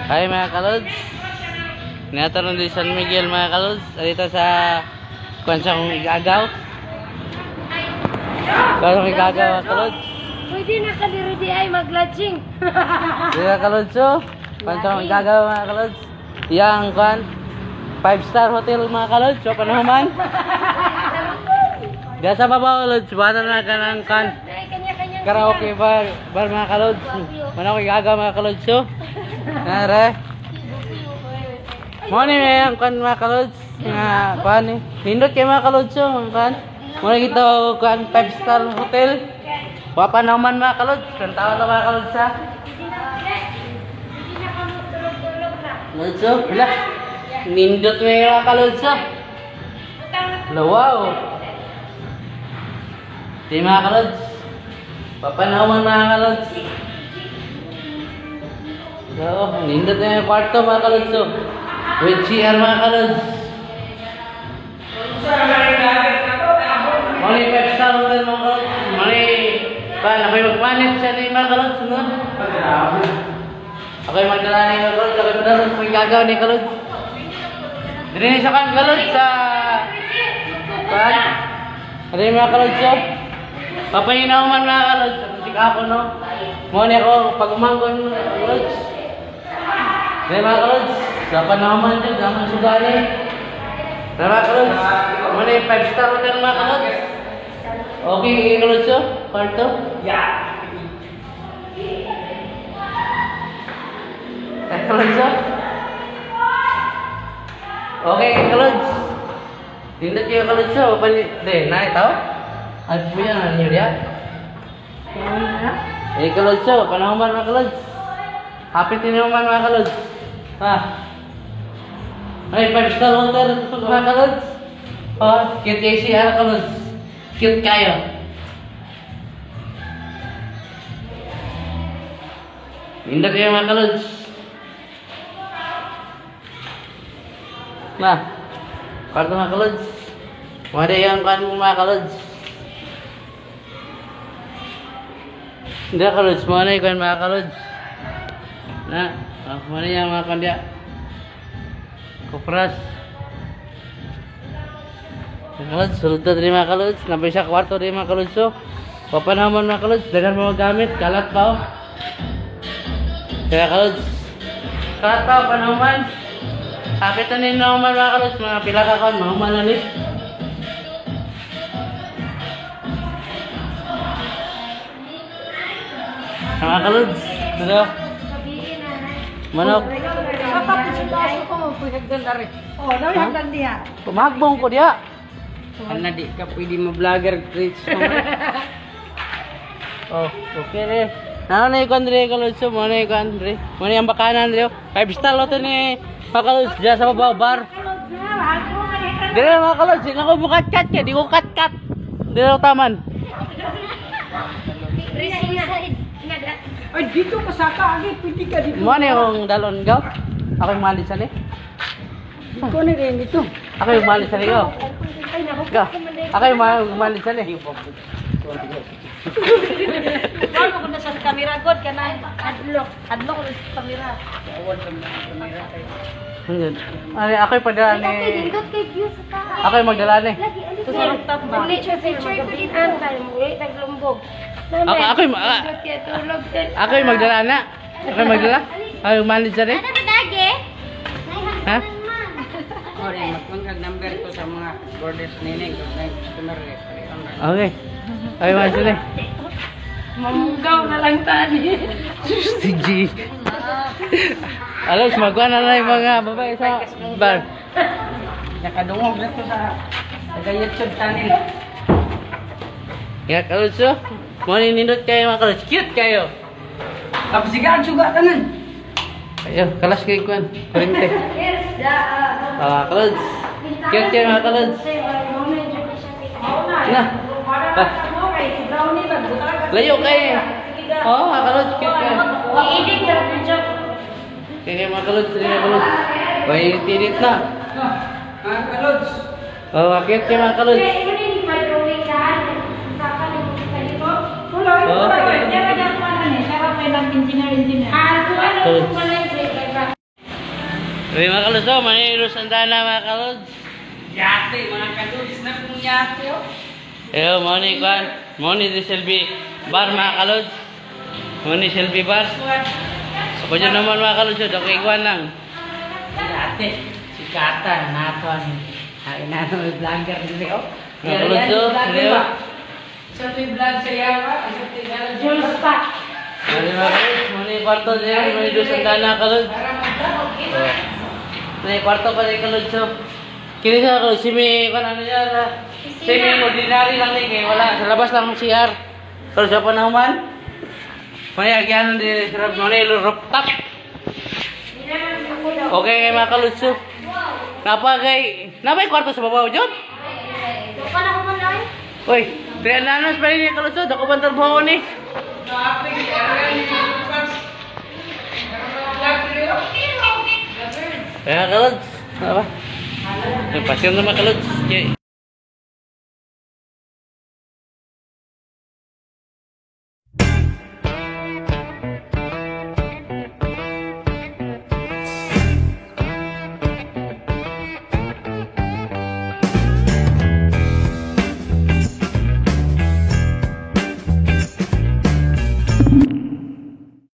Hi, mga kalods. Nataron di San Miguel, mga kalods. Dito sa kuan sa kong igagaw. Kuan sa igagaw, mga kalods. Pwede na ka diri di ay mag-lodging. Dito, kalods, oh. Kuan sa kong igagaw, mga kalods. Yang kuan 5-star hotel, mga kalods. So panahuman. Diya sa baba, kalods. Bata na ka ng kuan. Ay, kanya-kanyang Karaoke bar, bar, mga kalods. Mana ko igagaw, mga kalods, oh. Nare. Mo ni may ang kuan, mga kalods. Nga kuan eh. Nindot kay, mga kalods, oh, ang kuan. Mo ni kita kuan 5-star hotel. Wa pa naman, mga kalods. Kantawa na, mga kalods, ha. Hindi na kami tulog-tulog na. Kalods, oh. Wala. Nindot may mga kalods, oh. Wala, wow. Di, mga kalods. Papanawan, mga kalods. So, nindot na yung kwarto, mga kalods, oh. With CR, mga kalods. Mali 5-star hotel, mga kalods. Mali, pa, ako'y magpanit siya ni mga kalods. Sunod. Ako'y magdala ni mga kalods. Ako'y magdala ni gagaw ni kalods. Dili sa kan kalods sa kan. Ano yung mga kalods, oh? Papainaw man, mga kalods. Sa ako, no? Mo ni ako pag umanggon, mga kalods. Dili, mga kalods. Sa panaman dyan, daman sugali. Dili, mga kalods. Mo ni 5-star hotel, mga kalods. Okay, kalods, oh. Kwarto. Yeah. Eh, kalods, oh. Okay, kalods. Tindot kayo, kalods, oh. Pali, de, na ito? Ay, po yan, ano yun, ya? Eh, kalods, oh. Panahon mga kalods. Happy tinaman, mga kalods. Ha? Ay, 5-star hotel, mga kalods. Oh, cute kayo siya, kalods. Cute kayo. Nindot kayo, mga kalods. Na, kwarto, mga kalods. Wala yung kan mo, mga kalods. Hindi, kalods, mo na yung kan, mga kalods. Na, ah, mo na yung mga kandya. Kupras. Mga kalods, sulod na diri, mga kalods. Nabay siya kwarto diri, mga kalods, oh. Papanaman, mga kalods, daghan mga gamit, kalat pa, oh. Kaya kalods, kalat pa, oh, panaman. Kapit na nino man, mga kalods, mga pila ka kon, mahuman na ni. Mga kalods, ano? Manok. Sa tapos sa baso ko, hagdan na rin. Oh, dami hagdan diha. Pumagbong ko diya. Ana di ka pwede mo vlogger Rich. Oh, okay re. Nano na yung dre, kalods, mo na yung dre. Mo na yung bakanan dre. 5-star hotel ni mga kalods diya sa baba bar. Dire, mga kalods, di na ko bukat-kat kay di ko kat-kat. Dire ako taman. Ay, dito ka saka agi, pwede ka dito. Mo na yung dalon gaw. Ako yung malis ni. Dito na rin dito. Ako yung malis ni go. Ay, naku. Go. Ako yung malis ni. Ikaw mo na sa kamera god ka na adlok. Adlok sa kamera. Ay, ako yung padala ni. Okay, nindot kay view sa taas. Ako yung magdala ni. Lagi alis sa rooftop ba? Picture picture ko din antay mo eh taglumbog. Ako yung Nindot kay tulog sir. Ako yung magdala na. Ako yung magdala. Ako yung malis ni. Ano ba dagi? Ha? Ore, magpangag number ko sa mga borders nini kung na customer eh. Okay. Ay, malis ni. Mamugaw na lang tani. Si G. Alos, magkuha na lang yung mga babae sa bar. Nakadungog na to sa taga YouTube channel. Nga, kalods, oh. Mo ni nindot kayo, mga kalods. Cute kayo. Tapos sigaan suga tanan. Ayo, kalas kayo kuan. Kurente. Yes, da. Ah, kalods. Cute kayo, mga kalods. Na. Ah. Layo kayo. Oh, mga kalods, cute kayo. I-edit na video. Kaya mga kalods, dili, mga kalods. Way, edit na. Mga kalods. Oh, cute kayo, mga kalods. Kaya yun yung drawing ka. Saka ni dito. Tuloy, Oh. tuloy. Ah, Ah, kung ano Kalods. kung ano yung Uy, mga kalods, oh, Manilo Santana, mga kalods. Yate, mga kaluds na kung yate oh. Ayo, mo ni kwan. Mo ni di Selby Bar, mga kalods. Mo ni Selby Bar. Ako dyan naman, mga kalods, oh, dako ikuan lang. Yate, sikatan nato ang ay na may vlogger dili oh. Mga kaluds, oh, Vlogger dili, ba? oh. Sa tuwing vlog sa yawa, sa tuwing Jules pa. Mo ni, mga kalods, mo ni kwarto diyan, mo ni do Santana, kalods. Para mag-vlog. Oh. May kwarto pa rin, kalods, oh. Kini sa kalods, si may kwan ano yan, ah. Si may ordinary lang ni kay wala sa labas lang ang CR. Pero sa panahuman, may agyanan din sa mo ni rooftop. Okay kay mga kalods, oh. Napa kay, napay kwarto sa babaw, John? Doon na ako man lang. Uy, triananos pa rin yung kalods, oh. Dako bang trabaho ni? Kaya kalods, ano ba? Ay, pasyon naman kalods. Kaya,